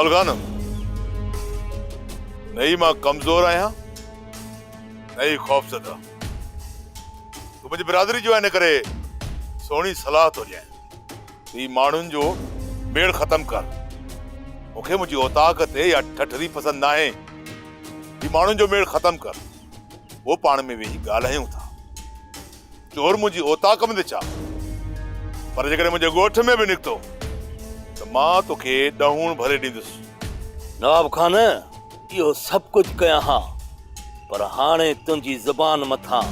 بهاول خان، نه ئي مان ڪمزور آهيان نه ئي خوفزده. تون منهنجي برادري جو آهين ان ڪري سهڻي صلاح ٿو ڏيانء ته هي ماڻهن جو ميڙ ختم ڪر. مون کي منهنجي اوطاق تي اها ٺٺري پسند ناهي. هي ماڻهن جو ميڙ ختم ڪر. پوء پاڻ ۾ ويهي ڳالهايون ٿا. چور منهنجي اوطاق ۾ ته ڇا پر جيڪڏهن منهنجي ڳوٺ ۾ به نڪتو ته مان توکي ڏهوڻ ڀري ڏيندس. نواب خان، اهو سڀ ڪجهه ڪيان ها پر هاڻي تنهنجي زبان مٿان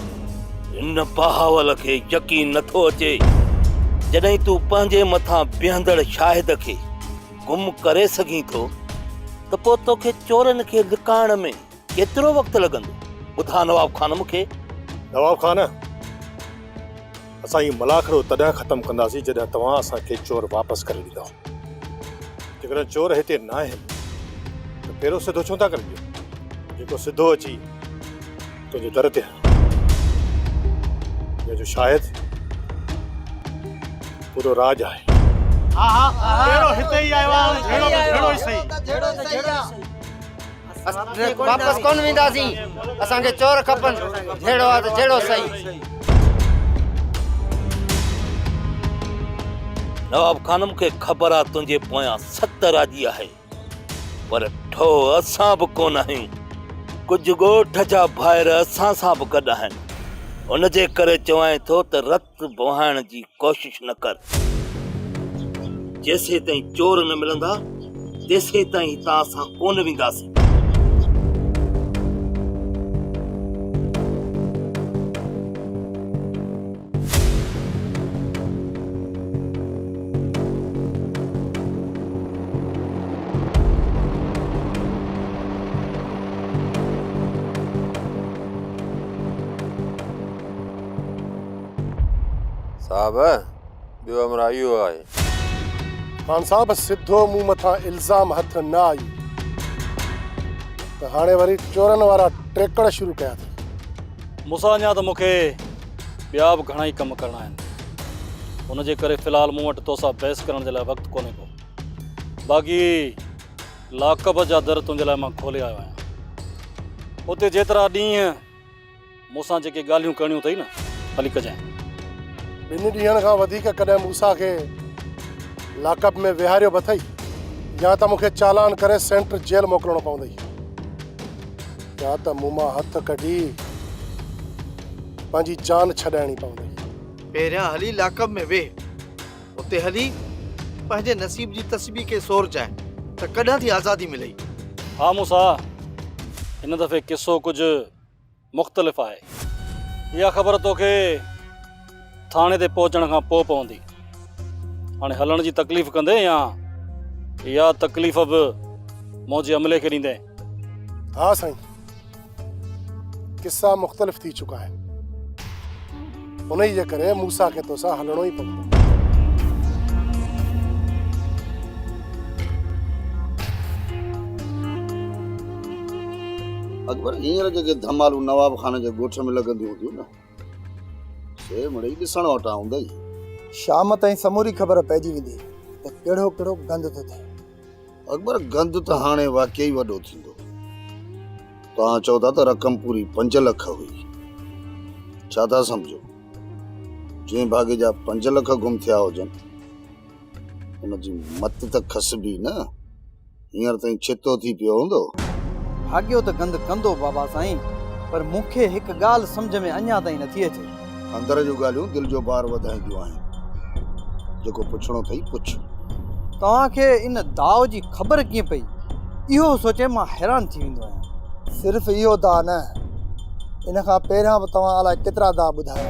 هن بهاول کي يقين نٿو اچي. جڏهن تون پنهنجي مٿان بيهندڙ شاهد کي گم ڪري سگهين ٿو ته پوء توکي چورن کي لڪائڻ ۾ ڪيترو وقت لڳندو؟ ٻڌاء نواب خان مون کي. نواب خان، اسان هي ملاکڙو تڏهن ختم ڪنداسين جڏهن توهان اسان کي چور واپس ڪري ڏيندؤ. جيڪڏهن چور هتي ناهن ته ڦيرو سڌو ڇو ٿا ڪري ڏيو؟ جيڪو سڌو اچي تنهنجي در تي هڻي. جنهن جو شاهد پورو راڄ آهي. ها ها ڦيرو هتي ئي آيو آهي جهيڙو ته جهيڙو ئي سهي. واپس ڪونه وينداسين، اسان کي چور کپن، جهيڙو آ ته جهيڙو سهي. نواب خان مون کي خبر آ تنهنجي پويان ست راڄي آهي پر ٺوهه اسان به ڪونه آهيون، ڪجهه ڳوٺ جا ڀائر اسان سان به گڏ آهن، ان جي ڪري چوانء ٿو ته رت وهائڻ جي ڪوشش نه ڪر. جيسيتائين چور نه ملندا، تيسيتائين هتان اسان ڪونه وينداسين. صاحب، ٻيو همراهه اهو آهي. خان صاحب، سڌو مون مٿان الزام هٿ نه آيو ته هاڻي وري چورن وارا ٽيڪڙ شروع ڪيا اٿئي. مون سان اڃا ته مون کي ٻيا به گهڻائي ڪم ڪرڻا آهن. ان جي ڪري في الحال مون وٽ توسان بحث ڪرڻ جي لاء وقت ڪونهي ڪو. باقي لاڪپ جا در تنهنجي لاء مان کولي آيو آهيان. اتي جيترا ڏينهن مون سان جيڪي ڳالهيون ڪرڻيون اٿئي نه، هلي ڪجانء. ٻن ڏينهن کان وڌيڪ ڪڏهن موسيٰ کي لاڪ اپ ۾ ويهاريو به اٿئي يا ته مون کي چالان ڪري سينٽر جيل موڪلڻو پوندئي يا ته مون مان هٿ ڪڍي پنهنجي جان ڇڏائڻي پوندئي. پهريان هلي لاڪ اپ ۾ ويهه، اتي هلي پنهنجي نصيب جي تسبيح کي سورجانء ته ڪڏهن ٿي آزادي ملئي. ها موسيٰ، هن دفعي قصو ڪجهه مختلف آهي. اها خبر توکي ٿاڻي تي پهچڻ کان پوء پوندي. هاڻي هلڻ جي تڪليف ڪندين يا اها تڪليف به منهنجي عملي کي ڏيندين؟ ها سائين، قصا مختلف ٿي چڪا آهن. انهيء جي ڪري موسيٰ کي توسان هلڻو ئي پوندو. اڪبر، هينئر جيڪي ڌمالون نواب خان جي ڳوٺ ۾ لڳنديون هونديون نه، سي مڙئي ڏسڻ وٽان هوندئي. شام تائين سموري خبر پئجي ويندي ته ڪهڙو ڪهڙو گند ٿو ٿئي. اڪبر، گند ته هاڻي واقعي وڏو ٿيندو. توهان چئو ٿا ته رقم پوري پنج لک هئي. ڇا ٿا سمجهو؟ جنهن ڀاڳي جا پنج لک گم ٿيا هجن، ان جي مت ته کسبي نه. هينئر تائين ڇتو ٿي پيو هوندو. ڀاڳيو ته گند ڪندو بابا سائين، پر مون کي هڪ ڳالهه سمجهه ۾ اڃا تائين نٿي اچي. اندر جون ڳالهيون دل جو بار وڌائينديون آهن. جيڪو پڇڻو اٿئي پڇ. توهان کي ان داء جي خبر ڪيئن پئي؟ اهو سوچي مان حيران ٿي ويندو آهيان. صرف اهو داء نه، ان کان پهريان به توهان الائي ڪيترا داء ٻڌايا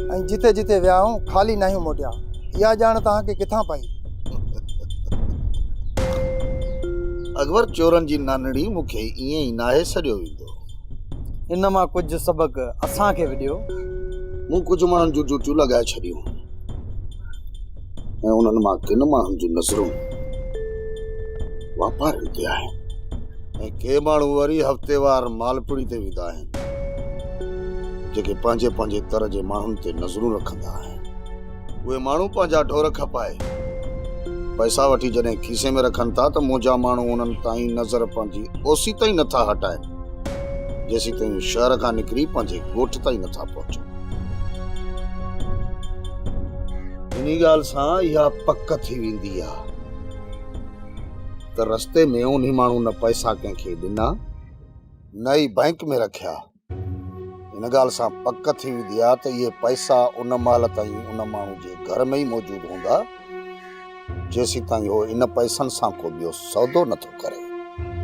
آهن ۽ جتي جتي ويا آهيون خالي ناهيون موٽيا. اها ڄاڻ توهان کي ڪٿان پئي؟ اڪبر چورن جي نانڙي مون کي ائين ئي ناهي سڏيو ويندو. ان مان ڪجهه سبق اسان کي به ڏيو. مون ڪجهه ماڻهن جون ڊيوٽيون لڳائي ڇڏيون ۽ انهن مان ڪن ماڻهن جون نظرون واپارين تي آهن ۽ ڪي ماڻهو وري هفتيوار مالپڙي تي ويندا آهن جيڪي پنهنجي پنهنجي تر جي ماڻهن تي نظرون رکندا آهن. اهي ماڻهو پنهنجا ڍور کپائي پئسا وٺي جڏهن کيسي ۾ رکن ٿا ته منهنجا ماڻهو انهن تائين نظر پنهنجي اوسيتائين نٿا هٽائن، جيسيتائين هو شهر کان نڪري پنهنجي ڳوٺ تائين نٿا پهچن. انهي ڳالهه سان اها پڪ ٿي ويندي آهي ته رستي ۾ انهي ماڻهو نه پئسا ڪنهن کي ڏنا نه ئي بئنڪ ۾ رکيا. ان ڳالهه سان پڪ ٿي ويندي آهي ته اهي پئسا ان مهل تائين ان ماڻهو جي گهر ۾ ئي موجود هوندا، جيسيتائين هو ان پئسن سان ڪو ٻيو سودو نه ٿو ڪري.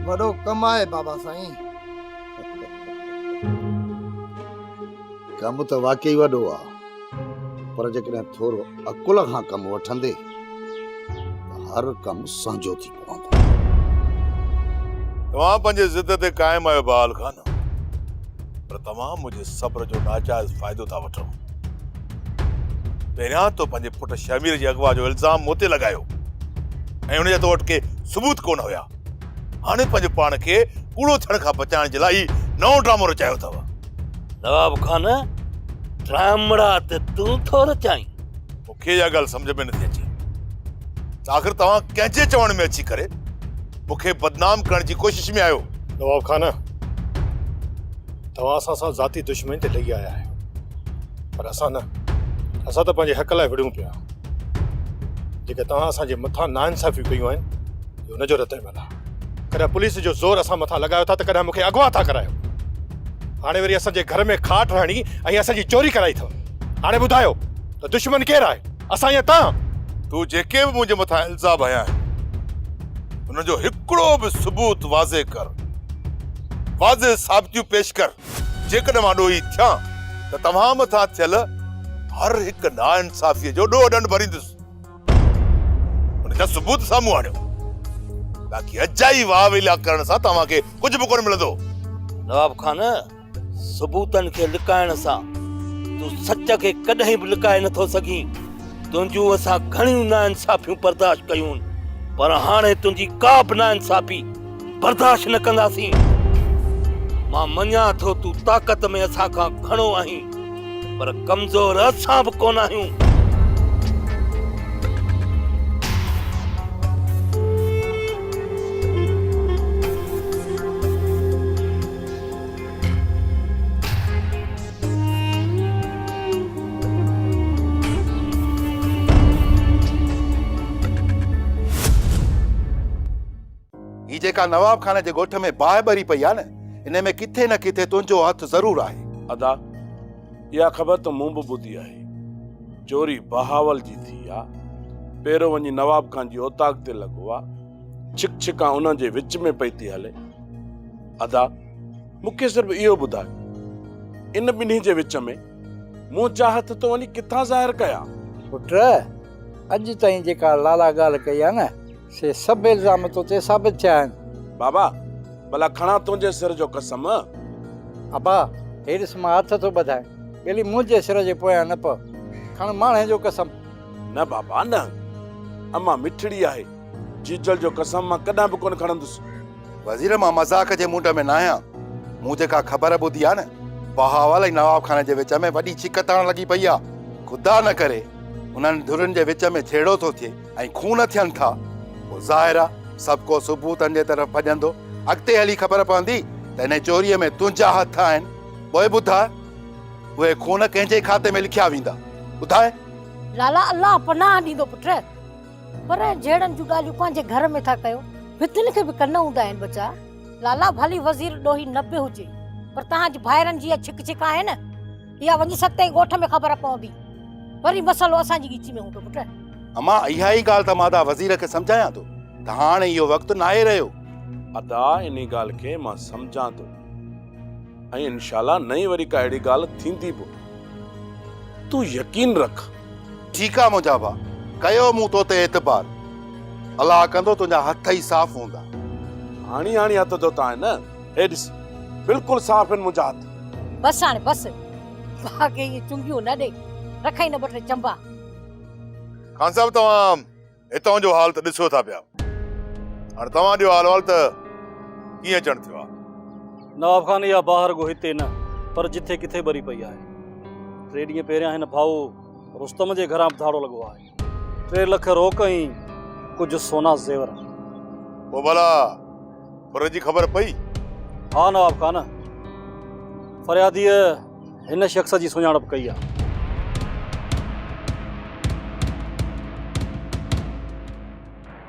وڏو ڪم آهي بابا سائين. ڪم ته واقعي وڏو آهي، پر جيڪڏهن ٿورو عقل کان ڪم وٺندي ته هر ڪم سهنجو ٿي پوندو. توهان پنهنجي ضد تي قائم آهيو بهال خان، پر توهان منهنجي صبر جو ناجائز فائدو ٿا وٺو. پهريان تو پنهنجي پٽ شهمير جي اغوا جو الزام مون تي لڳايو ۽ ان جا تو وٽ ڪي ثبوت ڪونه هيا. هاڻي پنهنجو پاڻ کي ڪوڙو ٿيڻ کان بچائڻ جي لاء هي نئون ڊرامو رچايو اٿو. نواب خان، ڊرامڙا ته تون ٿو رچائين. مون کي اها ڳالهه سمجهه ۾ نٿي اچي ته آخر توهان ڪنهن جي چوڻ ۾ اچي ڪري مون کي بدنام ڪرڻ جي ڪوشش ۾ آهيو. نواب خان، توهان اسان سان ذاتي دشمني تي لڳي آيا آهيو، پر اسان نه، اسان ته پنهنجي حق لاء وڙهون پيا. جيڪي توهان اسان جي مٿان ناانصافيون ڪيون آهن، اهو ان جو رد عمل آهي. ڪڏهن پوليس جو زور اسان مٿان لڳايو ٿا ته ڪڏهن مون کي اغوا ٿا ڪرايو. هاڻي وري اسان جي گهر ۾ کاٽ هڻي ۽ اسان جي چوري ڪرائي اٿو. هاڻي ٻڌايو ته دشمن ڪير آهي، اسان يا توهان؟ تو جيڪي به منهنجي مٿان الزام هنيا آهن، انهن جو هڪڙو به ثبوت واضح ڪر. واضح ثابتيون پيش ڪر. جيڪڏهن مان ڏوهي ٿيان ته توهان مٿان ٿيل هر هڪ ناانصافيء جو ڏوهه ڏنڊ ڀريندس. ان جا ثبوت سامهون آڻيو. باقي اجائي واهه ويلا ڪرڻ سان توهان کي ڪجهه به ڪونه ملندو. نواب خان، ثبوتن کي لڪائڻ سان تون سچ کي ڪڏهن به لڪائي نٿو سگهين. تنهنجون اسان گهڻيون ناانصافيون برداشت ڪيون، پر هاڻي تنهنجي ڪا به ناانصافي برداشت نه ڪنداسين. مان مڃان ٿو تون طاقت ۾ اسان کان گهڻو آهين، پر ڪمزور اسان به ڪونه آهيون. هي جيڪا نواب خان جي ڳوٺ ۾ باهه ٻري پئي آ نه، ان ۾ ڪٿي نه ڪٿي تنهنجو هٿ ضرور آهي. ادا، اها خبر ته مون به ٻڌي آهي. چوري بهاول جي ٿي آ. پيرو وڃي نواب خان جي اوطاق تي لڳو آ. ڇڪ ڇڪان انهن جي وچ ۾ پئي ٿي هلي. ادا، مون کي صرف اهو ٻڌاء، ان ٻنهي جي وچ ۾ منهنجا هٿ تو وڃي ڪٿان ظاهر ڪيا؟ پٽ، اڄ تائين جيڪا لالا ڳالهه ڪئي آ نه، سي سڀ الزام تو تي ثابت ٿيا آهن. بابا، ڀلا کڻان تنهنجي سر جو قسم. ابا، هي ڏس مان هٿ ٿو ٻڌائين، ٻيلي منهنجي سر جي پويان نه پئه، کڻ ماڻهي جو قسم. نه بابا نه، امان مٺڙي آهي، جيجل جو قسم مان ڪڏهن به ڪونه کڻندس. وزير مان مذاق جي مونڊ ۾ ناهيان، مون جيڪا خبر ٻڌي آهي نه، بهاول ۽ نواب خان جي وچ ۾ وڏي ڇڪتاڻ لڳي پئي آهي، خدا نه ڪري انهن ڌرين جي وچ ۾ جهيڙو ٿو ٿئي ۽ خون ٿين ٿا، پوء ظاهر آهي سڀ ڪو ثبوتن جي طرف ڀڄندو، اڳتي هلي خبر پوندي ته انهي چوريء ۾ تنهنجا هٿ آهن، پوء ٻڌاء اهي خون ڪنهن جي کاتي ۾ لکيا ويندا، ٻڌاء. لالا الله پناهه ڏيندو پٽ. پر جهيڙن جون ڳالهيون پنهنجي گهر ۾ ٿا ڪيو، ڀتين کي به ڪن هوندا آهن ٻچا. لالا ڀلي وزير ڏوهي نه به هجي پر توهان جي ڀائرن جي اها ڇڪ ڇڪ آهي نه، اها وڃي ستين ڳوٺ ۾ خبر پوندي. وري مسئلو اسان جي ڳچي ۾ هوندو پٽ. امان اها ئي ڳالهه ته مان ادا وزير کي سمجهايان ٿو ته هاڻ اهو وقت ناهي رهيو. ادا انهي ڳالهه کي مان سمجهان ٿو ۽ انشاء الله نه ئي وري ڪا اهڙي ڳالهه ٿيندي به. تون يقين رک. ٺيڪ آ منهنجا ڀاء، ڪيو مون تو تي اعتبار. الله ڪندو تنهنجا هٿ ئي صاف هوندا. هاڻي هاڻي هٿ ڌوتا آهن نه، هي ڏس بلڪل صاف آهن منهنجا هٿ. بس هاڻي بس، ڀاء کي ائين چونگيون نه ڏي، رکئي نه ٻه ٽي چنبا. خان صاحب توهان هتان جو حال ته ڏسو ٿا پيا، هاڻي توهان ڏيو حال احوال ته ڪيئن اچڻ ٿيو آهي؟ نواب خان اها باهه رڳو هتي نه پر جٿي ڪٿي ٻري پئي آهي. ٽي ڏينهن پهريان هن ڀائو رستم جي گهران به ڌاڙو لڳو آهي. 3 لک روڪ ۽ ڪجهه سونا زيور. پوء ڀلا ڦر جي خبر پئي؟ ها نواب خان، فرياديء هن شخص جي سڃاڻپ ڪئي آهي.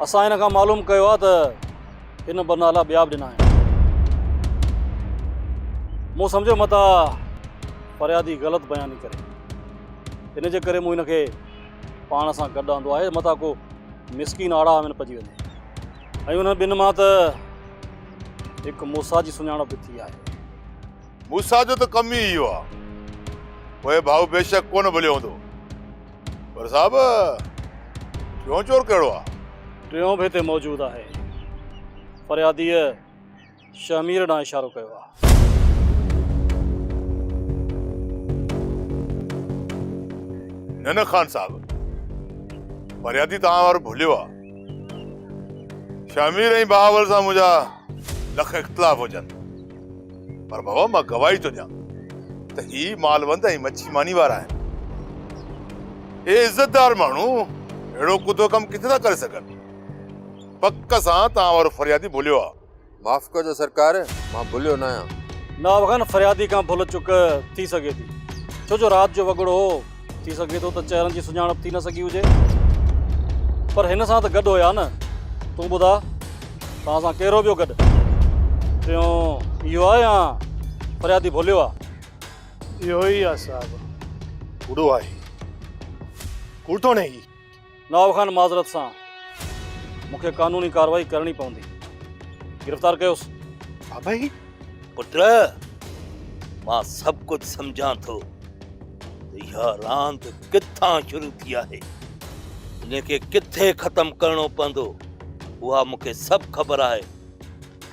اسان هن کان معلوم ڪيو آهي ته هن ٻه نالا ٻيا به ڏنا آهن. مون سمجهيو متان فريادي غلط بياني ڪري. ان جي ڪري مون هن کي پاڻ سان گڏ آندو آهي متان ڪو مسڪين آڙاهه ۾ نه پئجي وڃي. ۽ انهن ٻن مان ته هڪ موسيٰ جي سڃاڻپ به ٿي آهي. موسيٰ جو ته ڪم ئي اهو آهي. پوء ڀائو بيشڪ ڪونه ڀليو هوندو. پر صاحب ٽيون چور ڪهڙو آهي؟ ٽيون به هتي موجود آهي. فرياديء شهمير ڏانهن اشارو ڪيو آهي. نه نه خان صاحب، فريادي توهان وارو ڀليو آهي. شهمير ۽ بهاول سان منهنجا لک اختلاف هجن پر بابا مان گواهي ٿو ڏيان ته هي مالوند ۽ مڇي ماني وارا آهن. اهي عزتدار ماڻهو اهڙو ڪڌو ڪم ڪٿي ٿا ڪري سگهن. پڪ سان توهان وارو فريادي ڀليو آهي. معاف ڪجو سرڪار، مان ڀليو ناهيان. نواب خان فريادي کان ڀل چڪ ٿي سگهي ٿي، ڇو جو رات جو وڳڙو هو، ٿي سگهي ٿو ته چهرن جي سڃاڻپ ٿي نه سگهي هجي، پر هن سان ته گڏ هيا نه، تون ٻڌاء توهان سان ڪير هو ٻيو گڏ؟ ٽيون اهو آهي يا فريادي ڀليو آ؟ اهو ئي آ صاحب. ڪوڙو آهي. ڪوڙ ٿو هڻي هي. نواب خان معذرت سان مون کي قانوني ڪارروائي ڪرڻي پوندي. گرفتار ڪيوس. بابا هي. پٽ مان سڀ ڪجهه سمجهان ٿو ته اها راند ڪٿان شروع ٿي آهي. ان کي ڪٿي ختم ڪرڻو پوندو اها مون کي سڀ خبر آهي.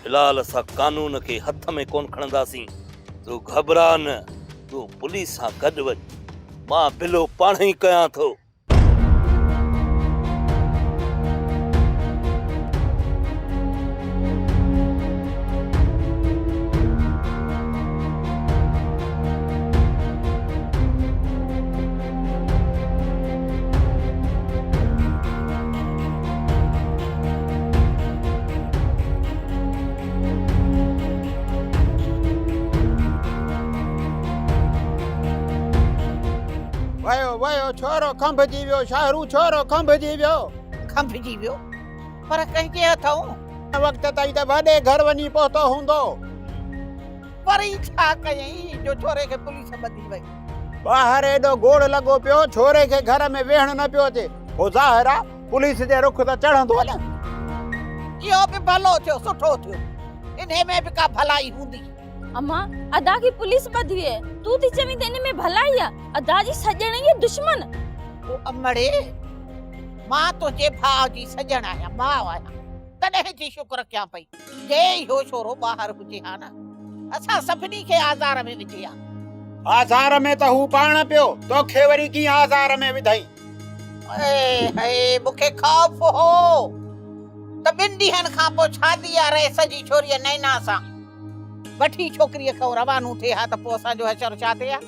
في الحال اسان قانون کي هٿ ۾ ڪونه کڻنداسين. تون گهٻراء نه، تون پوليس سان گڏ وڃ. مان بلو پاڻهي ڪيان ٿو. ويو ويو ڇورو کنڀجي ويو شاهرو ڇورو کنڀجي ويو. کنڀجي ويو پر ڪنهن جي هٿئون؟ هن وقت تائين ته وڏي گهر وڃي پهتو هوندو. وري ڇا ڪيائين جو ڇوري کي پوليس ٻڌي وئي؟ ٻاهر ايڏو گوڙ لڳو پيو ڇوري کي گهر ۾ ويهڻ نه پيو اچي. پوء ظاهر آ پوليس جي رخ ته چڙهندو نه. اهو به ڀلو ٿيو سٺو ٿيو انهي ۾ به ڪا ڀلائي هوندي. امان ادا کي پوليس ٻڌي وئي تون ٿي چوين ته ان ۾ ڀلائي آ ادا جي سڄڻ ئي دشمن. او امڙي مان تنهنجي ڀاء جي سڄڻ آهيان ماء آهيان تڏهن ٿي شڪر ڪيان پئي جي اهو ڇورو ٻاهر هجي ها نه اسان سڀني کي آزار ۾ وجهي ها. آزار ۾ ته هو پاڻ پيو توکي وري ڪيئن آزار ۾ وڌائين. اي هي مون کي خوف هو ته ٻن ڏينهن کان پوء شادي آ رئيس جي ڇوريء نينا سان. وٺي ڇوڪريء کان روانو ٿئي ها ته پوء اسان جو حشر ڇا ٿئي ها؟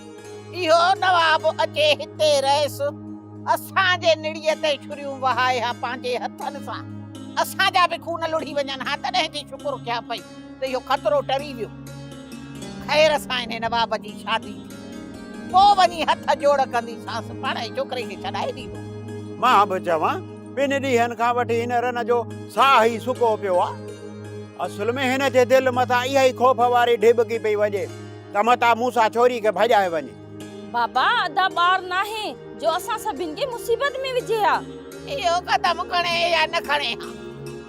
اهو نواب اچي هتي رئيس اسان جي نڙيء تي ڇريون وهائي ها پنهنجي هٿن سان اسان جا به خون لڙهي وڃن ها تڏهن ٿي شڪر ڪيان پئي ته اهو خطرو ٽري ويو. خير سان انهي نواب جي شادي ٿي. پوء وڃي هٿ جوڙ ڪنديسانس، پاڻهي ڇوڪري کي ڇڏائي ڏيندو. مان به چوان، ٻن ڏينهن کان وٺي هن رن جو ساهه ئي سڪو پيو آ. اصل ۾ هن جي دل مٿان اها ئي خوف واري ڍٻڪي پئي وڄي ته متان موسيٰ ڇوري کي ڀڄائي وڃي. بابا، ادا ٻار ناهي جو اسان سڀن کي مصيبت ۾ وجهي ها. اهو قدم کڻي يا نه کڻي ها،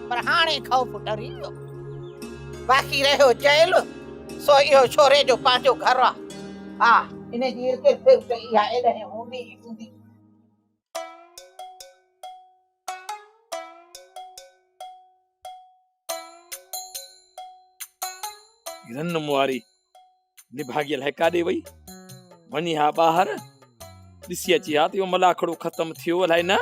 پر هاڻي خوف ٽري ويو. باقي رهيو جيل، سو اهو ڇوري جو پنهنجو گهر آ. ها، ان جي ارڪي ڦر ته اها ايڏانهن هوندي ئي هوندي. رن مون واري نڀاڳي الائي ڪاڏي وئي، وڃي ها ٻاهر ڏسي اچي ها ته اهو ملاکڙو ختم ٿيو الائي نه.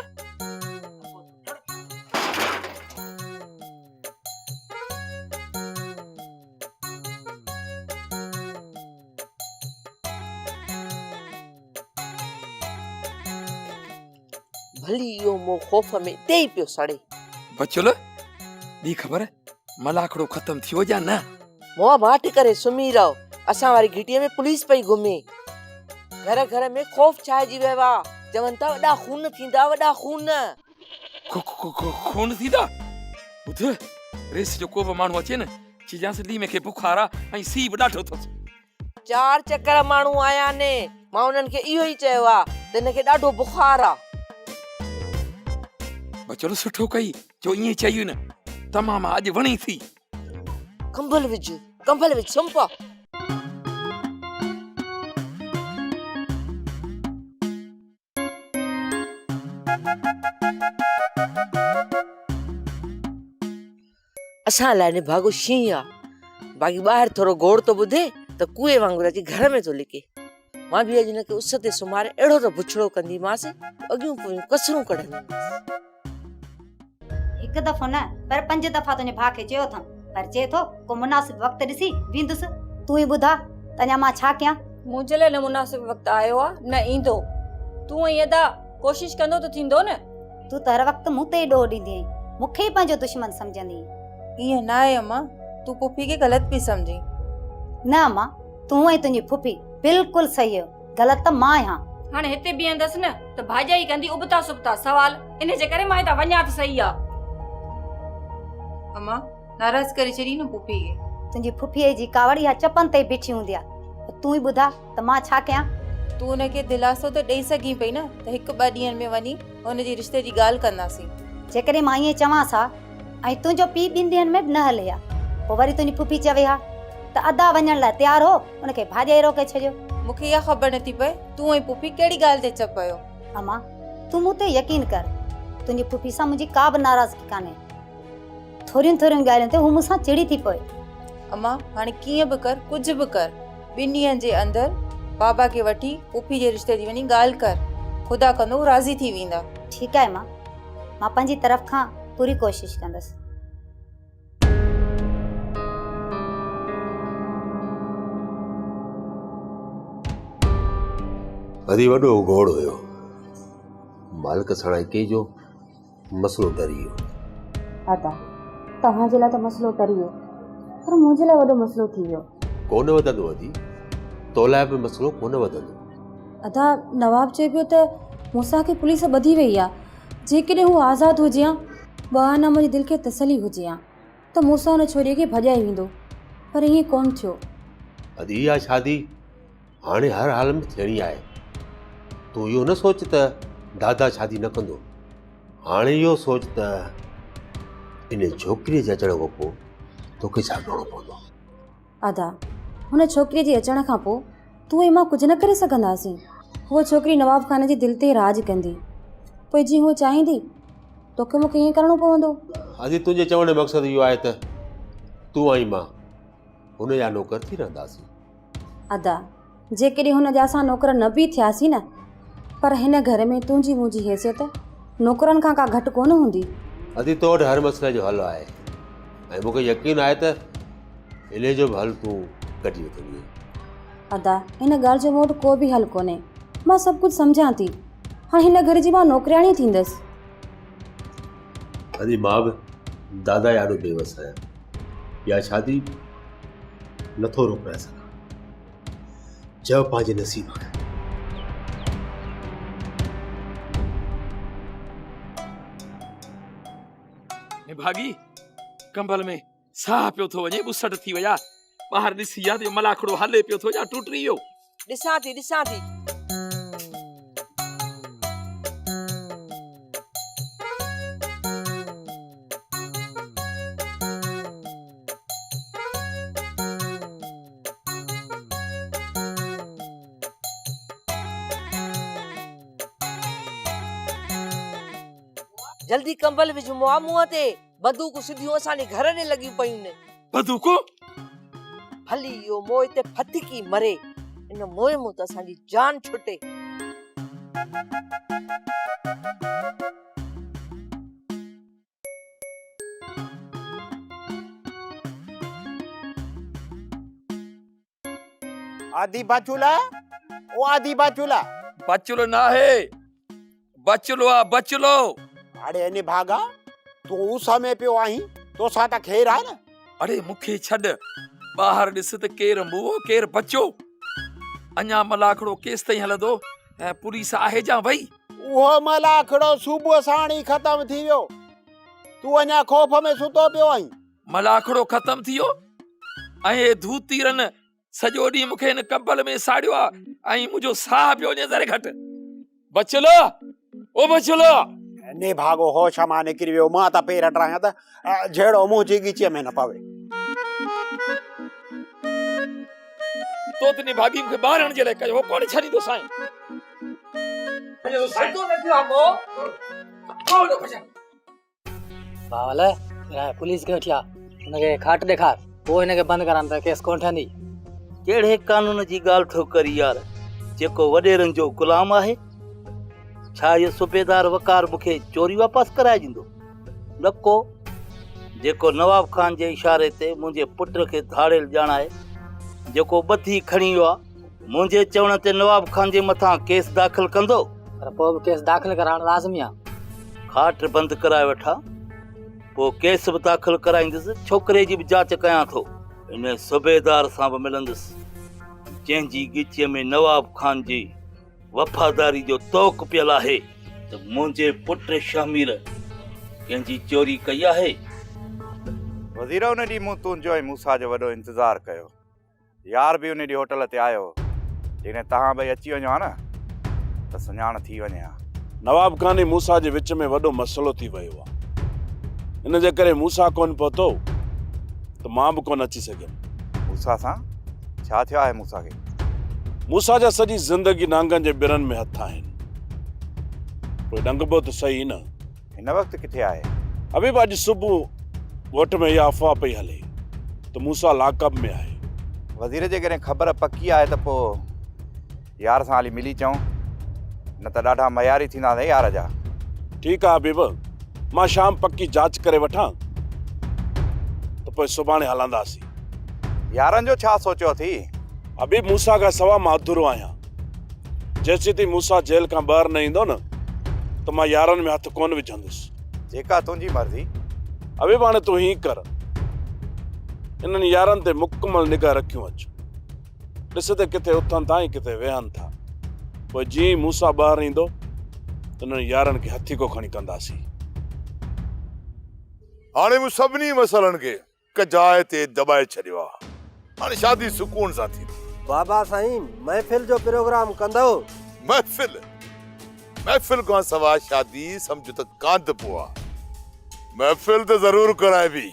ڀلي اهو مون خوف ۾ اتي ئي پيو سڙي. بچل، ڏي خبر ملاکڙو ختم ٿيو يا نه؟ مئا ماٺ ڪري سمهي رهو، اسان واري گهٽيء ۾ پوليس پئي گهمي. گهر گهر ۾ خوف ڇانئجي ويو آ، چون ٿا وڏا خون ٿيندا، وڏا خون. خون ٿيندا؟ ٻڌ، ريس جو ڪو به ماڻهو اچي نه، چئجانس ليمي کي بخار آ ۽ سيء به ڏاڍو اٿس. چار چڪر ماڻهو آيا ني، مان انهن کي اهو ئي چيو آ ته هن کي ڏاڍو بخار آ. بچل سٺو ڪئي جو ائين چيئي نه، تمام اڄ وڻي ٿي. ڪمبل وجهه، ڪمبل وجهه، سمهه پا. اسان لاء نڀاڳو شينهن آ، باقي ٻاهر ٿورو گوڙ ٿو ٻڌي ته ڪوئي وانگر اچي گهر ۾ ٿو لڪي. مان به اڄ هن کي اس تي سمهاري اهڙو ته بڇڙو ڪنديمانس جو اڳيون پويون ڪسرون ڪڍنديمانس. هڪ دفعو نه پر پنج دفعا تنهنجي ڀاء کي چيو اٿم پر چئي ٿو ڪو مناسب وقت ڏسي ويندس. تون ئي ٻڌاء ته اڃا مان ڇا ڪيان؟ منهنجي لاء نه مناسب وقت آيو آ نه ايندو. تون ۽ ادا ڪوشش ڪندو ته ٿيندو نه. تون ته هر وقت مون تي ئي ڏوهه ڏيندي آهين، مون کي ئي پنهنجو دشمن سمجهندي آهين. ائين ناهي امان، تون پڦي کي غلط پئي سمجهين. نه امان، تون ۽ تنهنجي پڦي بلڪل صحيح آهيو، غلط ته مان آهيان. هاڻي هتي بيهندس نه ته ڀاڄائي ڪندي ابتا سبتا سوال، انهي جي ڪري مان هتان وڃان ته صحيح آ. امان، ناراض ڪري ڇڏي نه پڦي کي. تنهنجي پڦيء جي ڪاوڙ اها چپن تي ئي بيٺي هوندي آ. تون ئي ٻڌاء ته مان ڇا ڪيان؟ تون هن کي دلاسو ته ڏئي سگهين پئي نه ته هڪ ٻه ڏينهن ۾ وڃي هن جي رشتي جي ڳالهه ڪنداسين. جيڪڏهن مان ائين چوانس ها ۽ تنهنجو پيء ٻن ڏينهن ۾ به نه هلي ها، پوء وري تنهنجي پڦي چوي ها ته ادا وڃڻ لاء تيار هو، ان کي ڀاڄائي روڪي ڇڏيو. مون کي اها خبر نٿي پئي تون ۽ پڦي ڪهڙي ڳالهه تي چپ آهيو؟ امان، تون مون تي يقين ڪر، تنهنجي پڦي سان منهنجي ڪا به ناراضگي ڪانهي. ٿورين ٿورين ڳالهين تي هو مون سان چڙي ٿي پوي. امان، هاڻي ڪيئن به ڪر، ڪجهه به ڪر، ٻن ڏينهن جي اندر بابا کي وٺي پڦي جي رشتي جي وڃي ڳالهه ڪر. خدا ڪندو هو راضي ٿي ويندا. ٺيڪ آهي امان، مان پنهنجي طرف کان پوري ڪوشش ڪندس. ادي وڏو گوڙ هيو. مالڪ سڻائي ڪئي جو مسئلو ٽري ويو. ادا، توهان جي لاء ته مسئلو ٽري ويو، پر منهنجي لاء وڏو مسئلو ٿي ويو. ڪونه وڌندو ادي، تو لاء به مسئلو ڪونه وڌندو. ادا، نواب چئي پيو ته موسيٰ کي پوليس ٻڌي وئي آ، جيڪڏهن هو آزاد هجي ها، ٻه آنا منهنجي دل کي تسلي هجي ها ته موسيٰ ان ڇوريء کي ڀڄائي ويندو، پر ائين ڪونه ٿيو. ادي، اها شادي هاڻي هر حال ۾ ٿيڻي آهي. تون اهو نه سوچ ته دادا شادي نه ڪندو. هاڻي اهو سوچ ته ان ڇوڪريء جي اچڻ کان پوء توکي ڇا ڪرڻو پوندو. ادا، هن ڇوڪريء جي اچڻ کان پوء تون ۽ مان ڪجهه نه ڪري سگهنداسين. هوء ڇوڪري نواب خان جي دل تي راڄ ڪندي. پوء جيئن هوء چاهيندي، توکي مون کي ائين ڪرڻو پوندو. ادي، تنهنجي چوڻ جو مقصد اهو آهي ته تون ۽ مان هن جا نوڪر ٿي رهنداسين. ادا، جيڪڏهن هن جا اسان نوڪر نه به ٿياسين نه، پر هن گهر ۾ تنهنجي منهنجي حيثيت نوڪرن کان ڪا گهٽ ڪونه هوندي. ادي، تو وٽ هر مسئلي جو حل آهي ۽ مون کي يقين آهي ته انهيء جو به حل تون ڪڍي وٺندينء. ادا، ان ڳالهه جو مون وٽ ڪو به حل ڪونهي. مان سڀ ڪجهه سمجهان ٿي. هاڻ هن گهر جي مان نوڪرياڻي ٿيندس. ادي، مان به دادا جي آڏو بيوس آهيان. اها شادي نٿو روڪرائي سگهان. چئو پنهنجي نصيب کي. نڀاڳي، ڪمبل ۾ ساهه پيو ٿو وڃي، ٻسٽ ٿي ويا. ٻاهر ڏسي آ ته اهو ملاکڙو هلي پيو ٿو يا ٽٽي ويو. ڏسان ٿي، ڏسان ٿي. جلدي ڪمبل وجهه مئا منهن تي، بندوقون سڌيون اسان جي گهر ڏي لڳيون پيون آهن. بندوقون؟ ڀلي اهو موئي هتي ڦٿڪي مري، ان موئي مون ته اسان جي جان ڇٽي. آدي باچولا او آدي باچولا. باچولو ناهي بچلو آ بچلو. اڙي نڀاڳا تون اس ۾ پيو آهين، توسان ته خير آهي نه؟ اڙي مون کي ڇڏ، ٻاهر ڏس ته ڪير موئو ڪير بچيو. اڃا ملاکڙو ڪيستائين هلندو ۽ پوليس آهي جا وئي؟ اهو ملاکڙو صبح ساڻ ئي ختم ٿي ويو. تون اڃا خوف ۾ ستو پيو آهين. ملاکڙو ختم ٿي ويو ۽ هي ڌوتيرن سڄو ڏينهن مون کي هن ڪمبل ۾ ساڙيو آ ۽ منهنجو ساهه پيو وڃي ذري گهٽ. بچل او بچل. نڀاڳو هوش مان نڪري ويو، مان ته پير ٽرايان ته جهيڙو منهنجي ڳچيء ۾ نه پوي. تو ته نڀاڳي مون کي ٻاهر هڻڻ جي لاء ڪيو هو، ڪونه ڇڏيندو سائين. سڌو نه ٿيو آ مو ڪونه ڀڄان. بهاول پوليس کي وٺي آ هن کي کاٽ ڏيکار پوء هن کي بند ڪران ته ڪيس ڪونه ٺهندي. ڪهڙي قانون جي ڳالهه ٿو ڪرين يار جيڪو وڏيرن جو غلام آهي ڇا اهو صوبيدار وقار مون کي چوري واپس ڪرائي ڏيندو نه ڪو جيڪو نواب خان جي اشاري تي منهنجي پٽ کي ڌاڙيل ڄاڻائي جيڪو ٻڌي کڻي ويو آ منهنجي چوڻ تي نواب خان جي مٿان ڪيس داخل ڪندو؟ پر پوء به ڪيس داخل ڪرائڻ لازمي آ. کاٽ بند ڪرائي وٺان، پوء ڪيس به داخل ڪرائيندس، ڇوڪري جي به جاچ ڪيان ٿو. ان صوبيدار سان به ملندس، جنهن جي ڳچيء ۾ نواب خان جي وفاداري جو طوق پيل آهي ته منهنجي پٽ شهمير ڪنهن جي چوري ڪئي آهي. وزير ان ڏينهن مون تنهنجو ۽ موسيٰ جو وڏو انتظار ڪيو. يار به ان ڏينهن هوٽل تي آيو هو. جيڪڏهن توهان ٻئي اچي وڃو ها نه ته سڃاڻ ٿي وڃي ها. نواب خان ۽ موسيٰ جي وچ ۾ وڏو مسئلو ٿي ويو آ. ان جي ڪري موسيٰ ڪونه پهتو ته مان به ڪونه اچي سگهيم. موسيٰ سان؟ ڇا ٿيو آهي موسيٰ کي؟ موسيٰ جا سڄي زندگي نانگن جي ٻرن ۾ هٿ آهن. پوء ڏنگبو ته سهي نه. هن وقت ڪٿي آهي؟ حبيب اڄ صبح ڳوٺ ۾ اها افواهه پئي هلي ته موسيٰ لاڪ اپ ۾ آهي. وزير جيڪڏهن خبر پڪي آهي ته پوء يار سان هلي ملي چئون، نه ته ڏاڍا مياري ٿينداسين يار جا. ٺيڪ آهي حبيب، مان شام پڪي جاچ ڪري وٺان ته پوء سڀاڻي هلنداسين. يارن جو ڇا سوچيو اٿئي؟ حبيب موسيٰ کان سوا مان اڌورو آهيان. جيسيتائين موسيٰ جيل کان ٻاهر نه ايندو نه ته مان يارن ۾ هٿ ڪونه وجهندس. جيڪا تنهنجي مرضي. حبيب هاڻي تون هيئن ڪر، انهن يارن تي مڪمل نگاهه رکيون اچ. ڏس ته ڪٿي اٿن ٿا ۽ ڪٿي ويهن ٿا. پوء جيئن ئي موسيٰ ٻاهر ايندو ته انهن يارن کي هٿيڪو کڻي ڪنداسين. هاڻي مون سڀني مسئلن کي هڪ جاء تي دٻائي ڇڏيو آ. هاڻي شادي سڪون سان ٿيندي. بابا سائين محفل جو پروگرام ڪندؤ؟ محفل! محفل کان سوا شادي سمجهه ته ڪانڌپو آ. محفل ته ضرور ڪرائبي.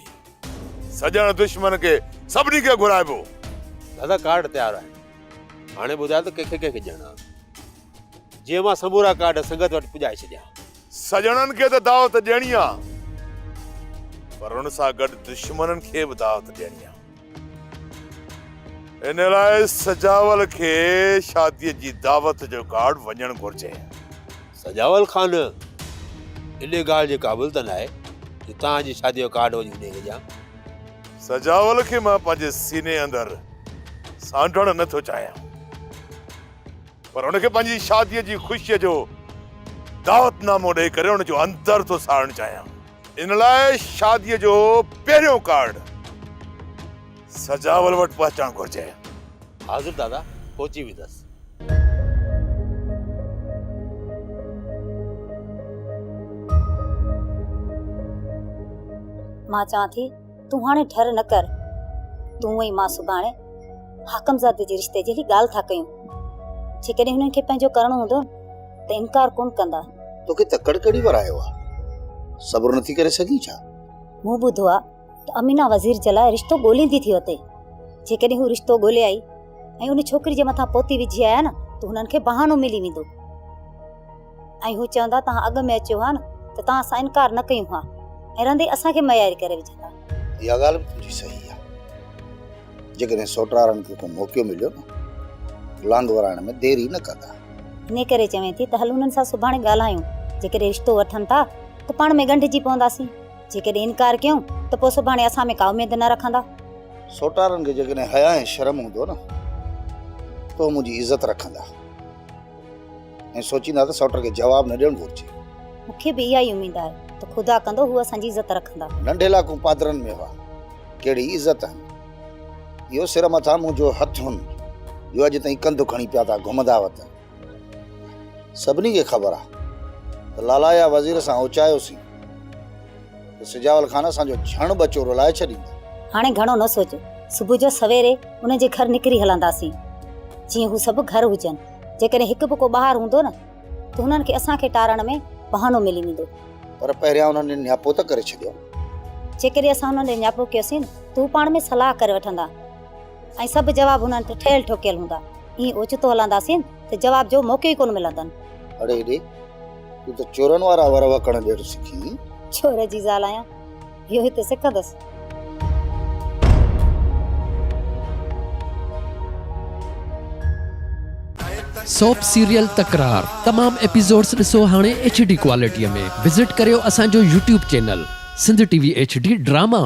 سڄڻ دشمن کي سڀني کي گهرائبو. دادا ڪارڊ تيار آهن. هاڻي ٻڌايو ته ڪنهن کي ڪنهن کي ڏيڻا آهن. جيئن مان سمورا ڪارڊ سنگت وٽ پڄائي ڇڏيان. سڄڻن کي ته دعوت ڏيڻي آ پر ان سان گڏ دشمنن کي به دعوت ڏيڻي آ. ان لاء سجاول کي شاديء جي دعوت جو ڪارڊ وڃڻ گهرجي. سجاول خان ان ڳالهه جي قابل ته ناهي جو توهان جي شاديء جو ڪارڊ وڃي انهيء کي ڏيان. سجاول کي مان پنهنجي سيني اندر سانڍڻ نه ٿو چاهيان. پر هن کي پنهنجي شاديء جي خوشيء جو دعوت نامو ڏئي ڪري هن جو اندر ٿو ساڙڻ چاهيان. ان لاء شاديء جو پهريون ڪارڊ سجاول وٽ پهچڻ گهرجي. حاضر دادا، پهچي ويندس. مان چوان ٿي تون هاڻي ڍر نه ڪر. تون ۽ مان سڀاڻي حاڪمزادي جي رشتي جي هلي ڳالهه ٿا ڪيون. جيڪڏهن هنن کي پنهنجو ڪرڻو هوندو ته انڪار ڪونه ڪندا. توکي تڪڙ ڪهڙي ورايو آ؟ صبر نٿي ڪري سگهين ڇا؟ مون ٻڌو آ ته امينا وزير جي لاء رشتو ڳوليندي ٿي وتي. جيڪڏهن هو رشتو ڳولي آئي ۽ ان ڇوڪري جي مٿان پوتي وجهي آيا نه ته هنن کي بهانو ملي ويندو ۽ هو چوندا توهان اڳ ۾ اچو ها نه ته توهان سان انڪار نه ڪيون ها ۽ رهندي اسان کي مياري ڪري وجهندا. اها ڳالهه به تنهنجي صحيح آ. جيڪڏهن سوٽارن کي ڪو موقعو مليو نه ته لانگ ورائڻ ۾ دير ئي نه ڪندا. انهيء ڪري چوين ٿي ته هل انهن سان سڀاڻي ڳالهايون، جيڪڏهن رشتو وٺن ٿا ته پاڻ ۾ ڳنڍجي پونداسين، جيڪڏهن انڪار ڪيون ته پوء سڀاڻي اسان ۾ ڪا اميد نه رکندا. سوٽارن کي جيڪڏهن حياء ۽ شرم هوندو نه ته هو منهنجي عزت رکندا ۽ سوچيندا ته سوٽر کي جواب نه ڏيڻ گهرجي. مون کي به اها ئي اميد آهي. ته خدا ڪندو هو اسان جي عزت رکندا. ننڍي لاڪون پادرن ۾ هئا، ڪهڙي عزت هن. اهو سر مٿان منهنجو هٿ هن جو اڄ تائين ڪنڌ کڻي پيا ٿا گهمندا وتن. سڀني کي خبر آ ته لالا يا وزير سان اوچايوسين ته سجاول خان اسان جو جهڻ ٻچو رلائي ڇڏيندو. هاڻي گهڻو نه سوچ، صبح جو سويري انهن جي گهر نڪري هلنداسين، جيئن هو سڀ گهر هجن. جيڪڏهن هڪ به ڪو ٻاهر هوندو نه ته هنن کي اسان کي ٽارڻ ۾ بهانو ملي ويندو. پر پهريان انهن ڏي نياپو ته ڪري ڇڏيو. جيڪڏهن اسان انهن ڏي نياپو ڪيوسين ته هو پاڻ ۾ صلاح ڪري وٺندا ۽ سڀ جواب هنن وٽ ٺهيل ٺوڪيل هوندا. ائين اوچتو هلنداسين ته جواب جو موقعو ئي ڪونه ملندن. اڙي هيڏي، تون ته چورن وارا ور وڪڻ ڏيڻ سکين. چور جي زال آهيان، اهو هتي سکندس. سوپ سيريل تڪرار تمام ايپيسوڊز ڏسو هاڻي ايڇ ڊي ڪوالٽي ۾ وزٽ ڪريو اسان جو YouTube channel Sindh T V H D drama.